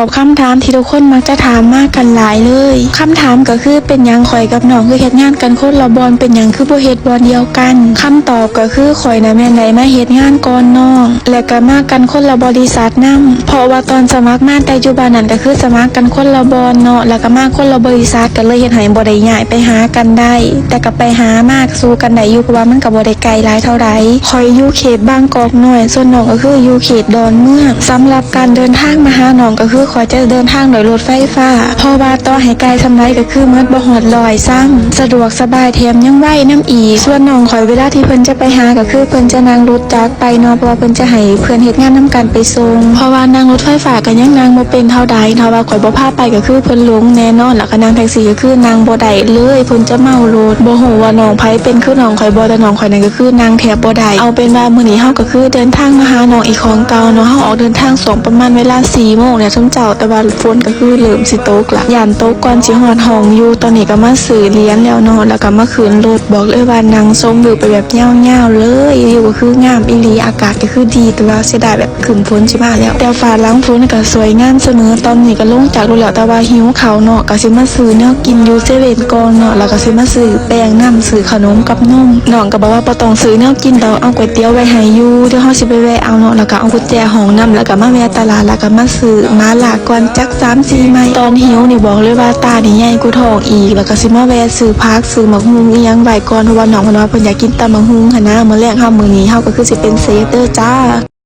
ກັບຄຳຖາມທີ່ທຸກຄົນມັກຈະຖາມມາກັນຫຼາຍເລີຍ. ຄຳຖາມກໍຄື ເປັນຫຍັງຂ້ອຍກັບນ້ອງຄືເຮັດງານກັນຄົນລະບ່ອນ? ເປັນຫຍັງຄືບໍ່ເຮັດບ່ອນດຽວກັນ? ຄຳຕອບກໍຄື ຂ້ອຍນະແມ່ນໄດ້ມາເຮັດງານກ່ອນນ້ອງ ແລະກໍມາກັນຄົນລະບໍລິສັດນຳ ເພາະວ່າຕອນສະໝັກມາແຕ່ຢູ່ບ້ານນັ້ນກໍຄືສະໝັກກັນຄົນລະບ່ອນເນາະ ແລ້ວກໍມາຄົນລະບໍລິສັດ ກໍເລີຍເຮັດໃຫ້ບໍ່ໄດ້ຍ້າຍໄປຫາກັນໄດ້ ແຕ່ກໍໄປຫາມາ ສູ້ກັນໄດ້ຢູ່ ເພາະວ່າມັນກໍບໍ່ໄດ້ໄກຫຼາຍເທົ່າໃດ. ຂ້ອຍຢູ່ເຂດບາງກອກນ້ອຍ ສ່ວນນ້ອງກໍຄືຢູ່ເຂດດອນເມືອງ. ສຳລັບການເດີນທາງມາຫານ້ອງ ກໍຄືຂ້ອຍຈະເດີນທາງດ້ວຍລົດໄຟຟ້າ ເພາະວ່າຕໍ່ໃຫ້ໄກສ່ຳໃດກໍຄືໝົດບໍ່ຮອດຮ້ອຍຊ້ຳ ສະດວກສະບາຍ ແຖມຍັງໄວນຳອີກ. ສ່ວນນ້ອງຂ້ອຍ ເວລາທີ່ເພິ່ນຈະໄປຫາ ກໍຄືເພິ່ນຈະນັ່ງລົດຈັກໄປເນາະ ເພາະວ່າເພິ່ນຈະໃຫ້ເພື່ອນເຮັດງານນຳກັນໄປສົ່ງ ເພາະວ່ານັ່ງລົດໄຟຟ້າກໍຍັງນັ່ງບໍ່ເປັນເທົ່າໃດ. ຖ້າວ່າຂ້ອຍບໍ່ພາໄປ ກໍຄືເພິ່ນຫຼົງແນ່ນອນ ແລ້ວກໍນັ່ງແທັກຊີ ກໍຄືນັ່ງບໍ່ໄດ້ເລີຍ ເພິ່ນຈະເມົາລົດ. ບໍ່ຮູ້ວ່ານ້ອງໃຜເປັນຄືນ້ອງຂ້ອຍບໍ່ ແຕ່ນ້ອງຂ້ອຍນັ້ນກໍຄືນັ່ງແທບບໍ່ໄດ້. ເອົາເປັນວ່າມື້ນີ້ເຮົາກໍຄືເດີນທາງມາຫານ້ອງອີກຂອງເກົ່າເນາະ. ເຮົາອອກເດີນທາງຊ່ວງປະມານເວລາສີ່ໂມງແລ້ວຊຸມເຈົ້າ ແຕ່ວ່າຝົນກໍຄືເລີ່ມຊິຕົກລະ ຢ້ານຕົກກ່ອນຊິຮອດຫ້ອງຢູ່. ຕອນນີ້ກໍມາຊື້ຫຼຽນແລ້ວເນາະ ແລ້ວກໍມາຂຶ້ນລົດ. ບອກເລີຍວ່ານັ່ງຊົມວິວໄປແບບຍາວໆເລີຍ ວິວກໍຄືງາມອີ່ຫຼີ ອາກາດກໍຄືດີ ແຕ່ວ່າເສຍດາຍແບບ ຄຶ້ມຝົນຊິມາແລ້ວ ແຕ່ຟ້າຫຼັງຝົນກໍສວຍງາມສະເໝີ. ຕອນນີ້ກໍລົງຈາກລົດແລ້ວ ແຕ່ວ່າຫິວເຂົ້າເນາະ ກໍຊິມາຊື້ແນວກິນຢູ່ເຊເວັ່ນກ່ອນເນາະ ແລ້ວກໍຊິມາຊື້ແປ້ງນຳ ຊື້ຂະໜົມກັບນົມ. ນ້ອງກໍບອກວ່າບໍ່ຕ້ອງຊື້ແນວກິນດອກ ເອົາກ໋ວຍຕຽວໄວ້ໃຫ້ຢູ່ ດຽວເຮົາຊິໄປແວະເອົາເນາະ. ແລ້ວກໍເອົາກຸນແຈຫ້ອງນຳ ແລ້ວກໍມາແວະຕະຫຼາດ ແລ້ວກໍມາຊື້ໝາລ່າກ່ອນຈັກສາມສີ່ໄມ້. ຕອນຫິວນີ້ບອກເລີຍວ່າຕານີ້ໃຫຍ່ກວ່າທ້ອງອີກ ແລ້ວກໍຊິມາແວະຊື້ຜັກ ຊື້ໝາກຫຸ່ງອີ່ຫຍັງໄວ້ກ່ອນ ເພາະວ່ານ້ອງເພິ່ນວ່າເພິ່ນຢາກກິນຕຳໝາກຫຸ່ງຫັ້ນນະ. ມື້ແລງເຮົາ ມື້ນີ້ເຮົາກໍຄືຊິເປັນເຊຟເດີຈ້າ.